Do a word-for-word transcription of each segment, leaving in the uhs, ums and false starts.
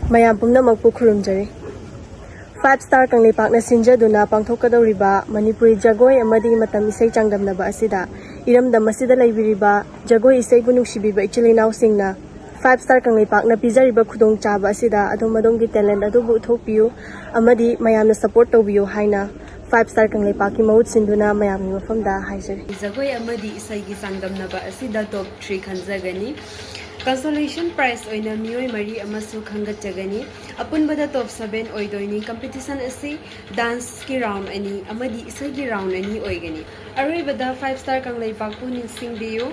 ꯃꯌꯥꯝ ꯄꯨꯝꯅꯃꯛꯄꯨ ꯈꯨꯔꯨꯝꯖꯔꯤ꯫ Five Star ꯀꯪꯂꯩꯄꯥꯛꯅ ꯁꯤꯟꯖꯗꯨꯅ ꯄꯥꯡꯊꯣꯛꯀꯗꯧꯔꯤꯕ Manipuri ꯖꯒꯣꯏ ꯑꯃꯗꯤ ꯃꯇꯝ ꯏꯁꯩ ꯆꯥꯡꯗꯝꯅꯕ ꯑꯁꯤꯗ ꯏꯔꯝꯗꯝ ꯑꯁꯤꯗ ꯂꯩꯕꯤꯔꯤꯕ ꯖꯒꯣꯏ ꯏꯁꯩꯕꯨ ꯅꯨꯡꯁꯤꯕꯤꯕ ꯏꯆꯤꯜ ꯏꯅꯥꯎꯁꯤꯡꯅ Five Star ꯀꯪꯂꯩꯄꯥꯛꯅ ꯄꯤꯖꯔꯤꯕ ꯈꯨꯗꯣꯡꯆꯥꯕ ꯑꯁꯤꯗ ꯑꯗꯣꯝ ꯑꯗꯣꯝꯒꯤ talent ꯑꯗꯨꯕꯨ ꯎꯠꯊꯣꯛꯄꯤꯌꯨ ꯑꯃꯗꯤ ꯃꯌꯥꯝꯅ support ꯇꯧꯕꯤꯌꯨ ꯍꯥꯏꯅ Five Star ꯀꯪꯂꯩꯄꯥꯛꯀꯤ ꯃꯍꯨꯠ ꯁꯤꯟꯗꯨꯅ ꯃꯌꯥꯝꯒꯤ ꯃꯐꯝꯗ ꯍꯥꯏꯖꯔꯤ꯫ ꯖꯒꯣꯏ ꯑꯃꯗꯤ ꯏꯁꯩꯒꯤ ꯆꯥꯡꯗꯝꯅꯕ ꯑꯁꯤꯗ top three ꯈꯟꯖꯒꯅꯤ꯫ Consolation prize ꯑꯣꯏꯅ ꯃꯤꯑꯣꯏ ꯃꯔꯤ ꯑꯃꯁꯨ ꯈꯟꯒꯠꯆꯒꯅꯤ꯫ ꯑꯄꯨꯟꯕꯗ top seven ꯑꯣꯏꯗꯣꯏꯅꯤ꯫ Competition ꯑꯁꯤ dance ꯀꯤ round ꯑꯅꯤ ꯑꯃꯗꯤ ꯏꯁꯩꯒꯤ round ꯑꯅꯤ ꯑꯣꯏꯒꯅꯤ꯫ ꯑꯔꯣꯏꯕꯗ Five Star ꯀꯪꯂꯩꯄꯥꯛꯄꯨ ꯅꯤꯡꯁꯤꯡꯕꯤꯌꯨ꯫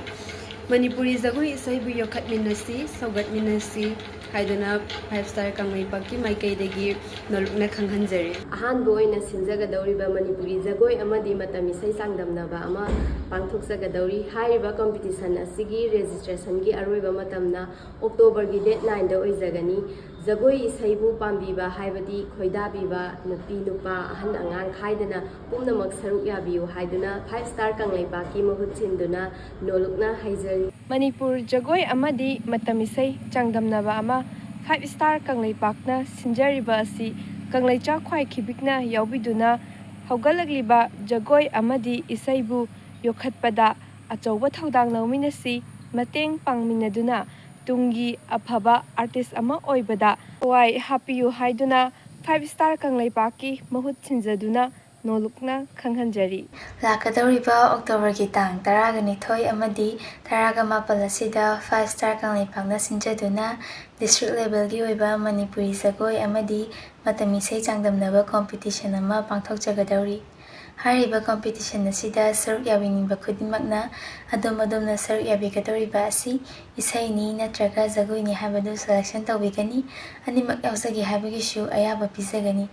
ꯃꯅꯤꯄꯨꯔꯤ ꯖꯒꯣꯏ ꯏꯁꯩꯕꯨ ꯌꯣꯛꯈꯠꯃꯤꯟꯅꯁꯤ, ꯁꯧꯒꯠꯃꯤꯟꯅꯁꯤ ꯍꯥꯏꯗꯨꯅ Five Star ꯀꯪꯂꯩꯄꯥꯛꯀꯤ ꯃꯥꯏꯀꯩꯗꯒꯤ ꯅꯣꯂꯨꯛꯅ ꯈꯪꯍꯟꯖꯔꯤ꯫ ꯑꯍꯥꯟꯕ ꯑꯣꯏꯅ ꯁꯤꯟꯖꯒꯗꯧꯔꯤꯕ ꯃꯅꯤꯄꯨꯔꯤ ꯖꯒꯣꯏ ꯑꯃꯗꯤ ꯃꯇꯝ ꯏꯁꯩ ꯆꯥꯡꯗꯝꯅꯕ ꯑꯃ ꯄꯥꯡꯊꯣꯛꯆꯒꯗꯧꯔꯤ꯫ ꯍꯥꯏꯔꯤꯕ competition ꯑꯁꯤꯒꯤ registration ꯒꯤ ꯑꯔꯣꯏꯕ ꯃꯇꯝꯅ October ꯒꯤ date nine ꯗ ꯑꯣꯏꯖꯒꯅꯤ꯫ ꯖꯒꯣꯏ ꯏꯁꯩꯕꯨ ꯄꯥꯝꯕꯤꯕ ꯍꯥꯏꯕꯗꯤ ꯈꯣꯏꯗꯥꯕꯤꯕ ꯅꯨꯄꯤ ꯅꯨꯄꯥ ꯑꯍꯟ ꯑꯉꯥꯡ ꯈꯥꯏꯗꯅ ꯄꯨꯝꯅꯃꯛ ꯁꯔꯨꯛ ꯌꯥꯕꯤꯌꯨ ꯍꯥꯏꯗꯨꯅ Five Star ꯀꯪꯂꯩꯄꯥꯛꯀꯤ ꯃꯍꯨꯠ ꯁꯤꯟꯗꯨꯅ ꯅꯣꯂꯨꯛꯅ ꯍꯥꯏꯖꯔꯤ꯫ ꯃꯅꯤꯄꯨꯔ ꯖꯒꯣꯏ ꯑꯃꯗꯤ ꯃꯇꯝ ꯏꯁꯩ ꯆꯥꯡꯗꯝꯅꯕ ꯑꯃ Five Star ꯀꯪꯂꯩꯄꯥꯛꯅ ꯁꯤꯟꯖꯔꯤꯕ ꯑꯁꯤ ꯀꯪꯂꯩꯆꯥ ꯈ꯭ꯋꯥꯏꯈꯤꯕꯤꯛꯅ ꯌꯥꯎꯕꯤꯗꯨꯅ ꯍꯧꯒꯠꯂꯛꯂꯤꯕ ꯖꯒꯣꯏ ꯑꯃꯗꯤ ꯏꯁꯩꯕꯨ ꯌꯣꯛꯈꯠꯄꯗ ꯑꯆꯧꯕ ꯊꯧꯗꯥꯡ ꯂꯧꯃꯤꯟꯅꯁꯤ꯫ ꯃꯇꯦꯡ ꯄꯥꯡꯃꯤꯟꯅꯗꯨꯅ ꯇꯨꯡꯒꯤ ꯑꯐꯕ artist ꯑꯃ ꯑꯣꯏꯕꯗ ꯊꯋꯥꯏ ꯍꯥꯞꯄꯤꯌꯨ ꯍꯥꯏꯗꯨꯅ Five Star ꯀꯪꯂꯩꯄꯥꯛꯀꯤ ꯃꯍꯨꯠ ꯁꯤꯟꯖꯗꯨꯅ ꯅꯣꯂꯨꯛꯅ ꯈꯪꯍꯟꯖꯔꯤ꯫ ꯂꯥꯛꯀꯗꯧꯔꯤꯕ October ꯒꯤ ꯇꯥꯡ ꯇꯔꯥꯒ ꯅꯤꯊꯣꯏ ꯑꯃꯗꯤ ꯇꯔꯥꯒ ꯃꯥꯄꯜ ꯑꯁꯤꯗ Five Star ꯀꯪꯂꯩꯄꯥꯛꯅ ꯁꯤꯟꯖꯗꯨꯅ district level ꯒꯤ ꯑꯣꯏꯕ ꯃꯅꯤꯄꯨꯔꯤ ꯖꯒꯣꯏ ꯑꯃꯗꯤ ꯃꯇꯝ ꯏꯁꯩ ꯆꯥꯡꯗꯝꯅꯕ competition ꯑꯃ ꯄꯥꯡꯊꯣꯛꯆꯒꯗꯧꯔꯤ꯫ ꯍꯥꯏꯔꯤꯕ competition ꯑꯁꯤꯗ ꯁꯔꯨꯛ ꯌꯥꯕꯤꯅꯤꯡꯕ ꯈꯨꯗꯤꯡꯃꯛꯅ ꯑꯗꯣꯝ ꯑꯗꯣꯝꯅ ꯁꯔꯨꯛ ꯌꯥꯕꯤꯒꯗꯧꯔꯤꯕ ꯑꯁꯤ ꯏꯁꯩꯅꯤ ꯅꯠꯇ꯭ꯔꯒ ꯖꯒꯣꯏꯅꯤ ꯍꯥꯏꯕꯗꯨ selection ꯇꯧꯕꯤꯒꯅꯤ꯫ ꯑꯅꯤꯃꯛ ꯌꯥꯎꯖꯒꯦ ꯍꯥꯏꯕꯒꯤꯁꯨ ꯑꯌꯥꯕ ꯄꯤꯖꯒꯅꯤ꯫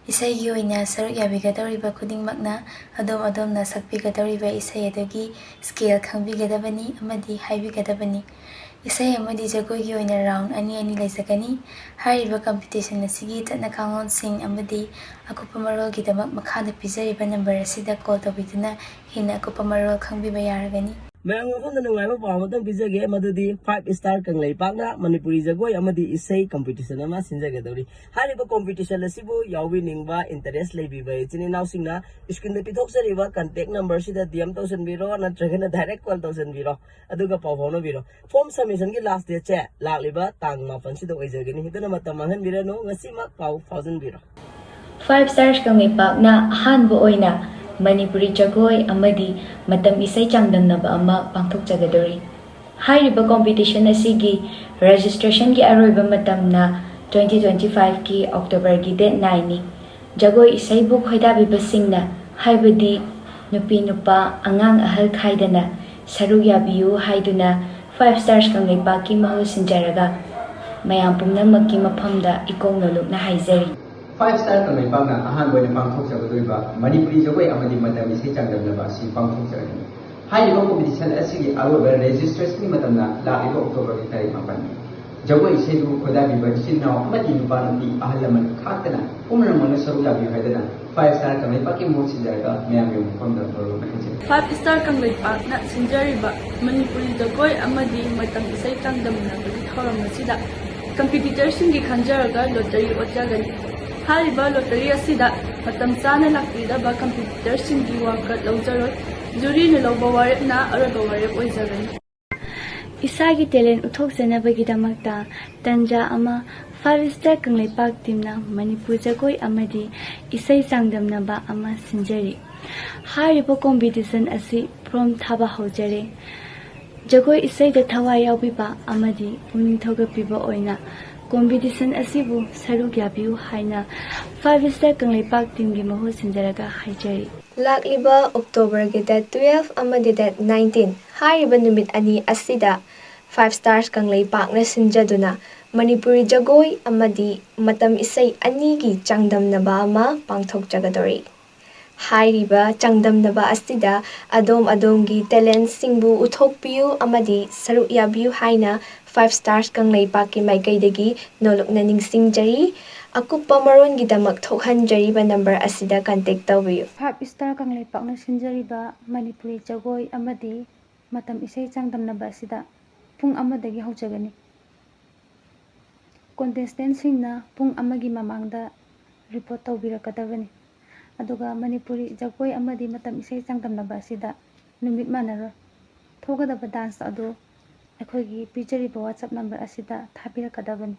ꯏꯁꯩꯒꯤ ꯑꯣꯏꯅ ꯁꯔꯨꯛ ꯌꯥꯕꯤꯒꯗꯧꯔꯤꯕ ꯈꯨꯗꯤꯡꯃꯛꯅ ꯑꯗꯣꯝ ꯑꯗꯣꯝꯅ ꯁꯛꯄꯤꯒꯗꯧꯔꯤꯕ ꯏꯁꯩ ꯑꯗꯨꯒꯤ scale ꯈꯪꯕꯤꯒꯗꯕꯅꯤ ꯑꯃꯗꯤ ꯍꯥꯏꯕꯤꯒꯗꯕꯅꯤ꯫ ꯏꯁꯩ ꯑꯃꯗꯤ ꯖꯒꯣꯏꯒꯤ ꯑꯣꯏꯅ round ꯑꯅꯤ ꯑꯅꯤ ꯂꯩꯖꯒꯅꯤ꯫ ꯍꯥꯏꯔꯤꯕ competition ꯑꯁꯤꯒꯤ ꯆꯠꯅ ꯀꯥꯡꯂꯣꯟꯁꯤꯡ ꯑꯃꯗꯤ ꯑꯀꯨꯞꯄ ꯃꯔꯣꯜꯒꯤꯗꯃꯛ ꯃꯈꯥꯗ ꯄꯤꯖꯔꯤꯕ number ꯑꯁꯤꯗ call ꯇꯧꯕꯤꯗꯨꯅ ꯍꯦꯟꯅ ꯑꯀꯨꯞꯄ ꯃꯔꯣꯜ ꯈꯪꯕꯤꯕ ꯌꯥꯔꯒꯅꯤ꯫ ꯃꯌꯥꯝꯒꯤ ꯃꯐꯝꯗ ꯅꯨꯡꯉꯥꯏꯕ ꯄꯥꯎ ꯑꯃꯇꯪ ꯄꯤꯖꯒꯦ, ꯃꯗꯨꯗꯤ ꯐꯥꯏꯚ ꯁ꯭ꯇꯥꯔ ꯀꯪꯂꯩꯄꯥꯛꯅ ꯃꯅꯤꯄꯨꯔꯤ ꯖꯒꯣꯏ ꯑꯃꯗꯤ ꯏꯁꯩ ꯀꯝꯄꯤꯇꯤꯁꯟ ꯑꯃ ꯁꯤꯟꯖꯒꯗꯧꯔꯤ꯫ ꯍꯥꯏꯔꯤꯕ ꯀꯝꯄꯤꯇꯤꯁꯟ ꯑꯁꯤꯕꯨ ꯌꯥꯎꯕꯤꯅꯤꯡꯕ, ꯏꯟꯇꯔꯦꯁ ꯂꯩꯕꯤꯕ ꯏꯆꯤꯟ ꯏꯅꯥꯎꯁꯤꯡꯅ ꯁ꯭ꯀ꯭ꯔꯤꯟꯗ ꯄꯤꯊꯣꯛꯆꯔꯤꯕ ꯀꯟꯇꯦꯛ ꯅꯝꯕꯔꯁꯤꯗ ꯗꯤ ꯑꯦꯝ ꯇꯧꯁꯤꯟꯕꯤꯔꯣ, ꯅꯠꯇ꯭ꯔꯒꯅ ꯗꯥꯏꯔꯦꯛ ꯀꯣꯜ ꯇꯧꯁꯤꯟꯕꯤꯔꯣ, ꯑꯗꯨꯒ ꯄꯥꯎ ꯐꯥꯎꯅꯕꯤꯔꯣ꯫ ꯐꯣꯔꯝ ꯁꯕꯃꯤꯁꯟꯒꯤ ꯂꯥꯁ ꯗꯦꯠꯁꯦ ꯂꯥꯛꯂꯤꯕ ꯇꯥꯡ ꯃꯥꯄꯟꯁꯤꯗ ꯑꯣꯏꯖꯒꯅꯤ꯫ ꯑꯗꯨꯅ ꯃꯇꯝ ꯃꯥꯡꯍꯟꯕꯤꯔꯅꯨ, ꯉꯁꯤꯃꯛ ꯄꯥꯎ ꯐꯥꯎꯖꯤꯟꯕꯤꯔꯣ꯫ ꯐꯥꯏꯚ ꯁ꯭ꯇꯥꯔꯁ ꯀꯪꯂꯩꯄꯥꯛꯅ ꯑꯍꯥꯟꯕ ꯑꯣꯏꯅ ꯃꯅꯤꯄꯨꯔꯤ ꯖꯒꯣꯏ ꯑꯃꯗꯤ ꯃꯇꯝ ꯏꯁꯩ ꯆꯥꯡꯗꯝꯅꯕ ꯑꯃ ꯄꯥꯡꯊꯣꯛꯆꯒꯗꯧꯔꯤ꯫ ꯍꯥꯏꯔꯤꯕ ꯀꯝꯄꯤꯇꯤꯁꯟ ꯑꯁꯤꯒꯤ ꯔꯦꯖꯤꯁꯇ꯭ꯔꯦꯁꯟꯒꯤ ꯑꯔꯣꯏꯕ ꯃꯇꯝꯅ ꯇ꯭ꯋꯦꯟꯇꯤ ꯇ꯭ꯋꯦꯟꯇꯤ ꯐꯥꯏꯚꯀꯤ ꯑꯣꯛꯇꯣꯕꯔꯒꯤ ꯗꯦꯠ ꯅꯥꯏꯟꯅꯤ꯫ ꯖꯒꯣꯏ ꯏꯁꯩꯕꯨ ꯈꯣꯏꯗꯥꯕꯤꯕꯁꯤꯡꯅ, ꯍꯥꯏꯕꯗꯤ ꯅꯨꯄꯤ ꯅꯨꯄꯥ, ꯑꯉꯥꯡ ꯑꯍꯜ ꯈꯥꯏꯗꯅ ꯁꯔꯨꯛ ꯌꯥꯕꯤꯌꯨ ꯍꯥꯏꯗꯨꯅ ꯐꯥꯏꯚ ꯁ꯭ꯇꯥꯔꯁ ꯀꯪꯂꯩꯄꯥꯛꯀꯤ ꯃꯍꯨꯠ ꯁꯤꯟꯖꯔꯒ ꯃꯌꯥꯝ ꯄꯨꯝꯅꯃꯛꯀꯤ ꯃꯐꯝꯗ ꯏꯀꯣꯛ ꯅꯣꯂꯨꯛꯅ ꯍꯥꯏꯖꯔꯤ꯫ ꯐꯥꯏꯚ ꯁ꯭ꯇꯥꯔ ꯀꯪꯂꯩꯄꯥꯛꯅ ꯑꯍꯥꯟꯕ ꯑꯣꯏꯅ ꯄꯥꯡꯊꯣꯛꯆꯒꯗꯧꯔꯤꯕ ꯃꯅꯤꯄꯨꯔꯤ ꯖꯒꯣꯏ ꯑꯃꯗꯤ ꯃꯇꯝ ꯏꯁꯩ ꯆꯥꯡꯗꯝꯅꯕ ꯑꯁꯤ ꯄꯥꯡꯊꯣꯛꯆꯒꯅꯤ꯫ ꯍꯥꯏꯔꯤꯕ ꯀꯣꯝꯄꯤꯇꯤꯁꯟ ꯑꯁꯤꯒꯤ ꯑꯔꯣꯏꯕ ꯔꯦꯖꯤꯁꯇ꯭ꯔꯦꯁꯟꯒꯤ ꯃꯇꯝꯅ ꯂꯥꯛꯂꯤꯕ ꯑꯣꯛꯇꯣꯕꯔꯒꯤ ꯇꯥꯔꯤꯛ ꯃꯥꯄꯟꯅꯤ꯫ ꯖꯒꯣꯏ ꯏꯁꯩꯗꯨ ꯈꯣꯏꯗꯥꯕꯤꯕ ꯏꯆꯤꯟ ꯏꯅꯥꯎ ꯑꯃꯗꯤ ꯅꯨꯄꯥ ꯅꯨꯄꯤ ꯑꯍꯜ ꯂꯃꯟ ꯈꯥꯛꯇꯅ ꯄꯨꯝꯅꯃꯛꯅ ꯁꯔꯨꯛ ꯌꯥꯕꯤꯌꯨ ꯍꯥꯏꯗꯅ ꯐꯥꯏꯚ ꯁ꯭ꯇꯥꯔ ꯀꯪꯂꯩꯄꯥꯛꯀꯤ ꯃꯍꯨꯠ ꯁꯤꯟꯖꯔꯒ ꯃꯌꯥꯝꯒꯤ ꯃꯐꯝꯗ ꯊꯧꯔꯝ ꯄꯥꯡꯊꯣꯛꯆꯔꯤ꯫ ꯐꯥꯏꯚ ꯁ꯭ꯇꯥꯔ ꯀꯪꯂꯩꯄꯥꯛꯅ ꯁꯤꯟꯖꯔꯤꯕ ꯃꯅꯤꯄꯨꯔꯤ ꯖꯒꯣꯏ ꯑꯃꯗꯤ ꯃꯇꯝ ꯏꯁꯩ ꯆꯥꯡꯗꯝꯅꯕꯒꯤ ꯊꯧꯔꯝ ꯑꯁꯤꯗ ꯀꯝꯄꯤꯇꯤꯇꯔꯁꯤꯡꯒꯤ ꯈꯟꯖꯔꯒ ꯂꯣꯇꯔꯤ ꯑꯣꯠꯆꯒꯅꯤ꯫ ꯍꯥꯏꯔꯤꯕ ꯂꯣꯇꯔꯤ ꯑꯁꯤꯗ ꯃꯇꯝ ꯆꯥꯅ ꯂꯥꯛꯄꯤꯗꯕ ꯀꯝꯄꯤꯇꯤꯇꯔꯁꯤꯡꯒꯤ ꯋꯥꯀꯠ ꯂꯧꯖꯔꯣꯏ꯫ ꯖꯨꯔꯤꯅ ꯂꯧꯕ ꯋꯥꯔꯦꯞꯅ ꯑꯔꯣꯏꯕ ꯋꯥꯔꯦꯞ ꯑꯣꯏꯖꯒꯅꯤ꯫ ꯏꯁꯥꯒꯤ ꯇꯦꯂꯦꯟ ꯎꯠꯊꯣꯛꯆꯅꯕꯒꯤꯗꯃꯛꯇ ꯇꯟꯖꯥ ꯑꯃ, ꯐꯥꯏꯚ ꯁ꯭ꯇꯥꯔ ꯀꯪꯂꯩꯄꯥꯛ ꯇꯤꯝꯅ ꯃꯅꯤꯄꯨꯔ ꯖꯒꯣꯏ ꯑꯃꯗꯤ ꯏꯁꯩ ꯆꯥꯡꯗꯝꯅꯕ ꯑꯃ ꯁꯤꯟꯖꯔꯤ꯫ ꯍꯥꯏꯔꯤꯕ ꯀꯣꯝꯄꯤꯇꯤꯁꯟ ꯑꯁꯤ ꯐꯣꯔꯝ ꯊꯥꯕ ꯍꯧꯖꯔꯦ꯫ ꯖꯒꯣꯏ ꯏꯁꯩꯗ ꯊꯋꯥꯏ ꯌꯥꯎꯕꯤꯕ ꯑꯃꯗꯤ ꯄꯨꯛꯅꯤꯡ ꯊꯧꯒꯠꯄꯤꯕ ꯑꯣꯏꯅ ꯀꯣꯝꯄꯤꯇꯤꯁꯟ ꯑꯁꯤꯕꯨ ꯁꯔꯨꯛ ꯌꯥꯕꯤꯌꯨ ꯍꯥꯏꯅ ꯐꯥꯏꯚ ꯁ꯭ꯇꯥꯔ ꯀꯪꯂꯩꯄꯥꯛ ꯇꯤꯝꯒꯤ ꯃꯍꯨꯠ ꯁꯤꯟꯖꯔꯒ ꯍꯥꯏꯖꯔꯤ꯫ ꯂꯥꯛꯂꯤꯕ ꯑꯣꯛꯇꯣꯕꯔꯒꯤ ꯗꯦꯠ ꯇꯨꯋꯦꯜꯐ ꯑꯃꯗꯤ ꯗꯦꯠ ꯅꯥꯏꯟꯇꯤꯟ ꯍꯥꯏꯔꯤꯕ ꯅꯨꯃꯤꯠ ꯑꯅꯤ ꯑꯁꯤꯗ ꯐꯥꯏꯚ ꯁ꯭ꯇꯥꯔꯁ ꯀꯪꯂꯩꯄꯥꯛꯅ ꯁꯤꯟꯖꯗꯨꯅ ꯃꯅꯤꯄꯨꯔꯤ ꯖꯒꯣꯏ ꯑꯃꯗꯤ ꯃꯇꯝ ꯏꯁꯩ ꯑꯅꯤꯒꯤ ꯆꯥꯡꯗꯝꯅꯕ ꯑꯃ ꯄꯥꯡꯊꯣꯛꯆꯒꯗꯧꯔꯤ꯫ ꯍꯥꯏꯔꯤꯕ ꯆꯥꯡꯗꯝꯅꯕ ꯑꯁꯤꯗ ꯑꯗꯣꯝ ꯑꯗꯣꯝꯒꯤ ꯇꯦꯂꯦꯟꯁꯤꯡꯕꯨ ꯎꯠꯊꯣꯛꯄꯤꯌꯨ ꯑꯃꯗꯤ ꯁꯔꯨꯛ ꯌꯥꯕꯤꯌꯨ ꯍꯥꯏꯅ ꯐꯥꯏꯚ ꯁ꯭ꯇꯥꯔꯁ ꯀꯪꯂꯩꯄꯥꯛꯀꯤ ꯃꯥꯏꯀꯩꯗꯒꯤ ꯅꯣꯂꯨꯛꯅ ꯅꯤꯡꯁꯤꯡꯖꯔꯤ꯫ ꯑꯀꯨꯞꯄ ꯃꯔꯣꯟꯒꯤꯗꯃꯛ ꯊꯣꯛꯍꯟꯖꯔꯤꯕ ꯅꯝꯕꯔ ꯑꯁꯤꯗ ꯀꯟꯇꯦꯛ ꯇꯧꯕꯤꯌꯨ꯫ ꯐꯥꯏꯚ ꯁ꯭ꯇꯥꯔ ꯀꯪꯂꯩꯄꯥꯛꯅ ꯁꯤꯟꯖꯔꯤꯕ ꯃꯅꯤꯄꯨꯔꯤ ꯖꯒꯣꯏ ꯑꯃꯗꯤ ꯃꯇꯝ ꯏꯁꯩ ꯆꯥꯡꯗꯝꯅꯕ ꯑꯁꯤꯗ ꯄꯨꯡ ꯑꯃꯗꯒꯤ ꯍꯧꯖꯒꯅꯤ꯫ Contestant ꯁꯤꯡꯅ ꯄꯨꯡ ꯑꯃꯒꯤ ꯃꯃꯥꯡꯗ report ꯇꯧꯕꯤꯔꯛꯀꯗꯕꯅꯤ꯫ ꯑꯗꯨꯒ ꯃꯅꯤꯄꯨꯔꯤ ꯖꯒꯣꯏ ꯑꯃꯗꯤ ꯃꯇꯝ ꯏꯁꯩ ꯆꯥꯡꯗꯝꯅꯕ ꯑꯁꯤꯗ ꯅꯨꯃꯤꯠ ꯃꯥꯟꯅꯔꯣꯏ꯫ ꯊꯣꯛꯀꯗꯕ dance ꯑꯗꯨ ꯑꯩꯈꯣꯏꯒꯤ ꯄꯤꯖꯔꯤꯕ WhatsApp number ꯑꯁꯤꯗ ꯊꯥꯕꯤꯔꯛꯀꯗꯕꯅꯤ꯫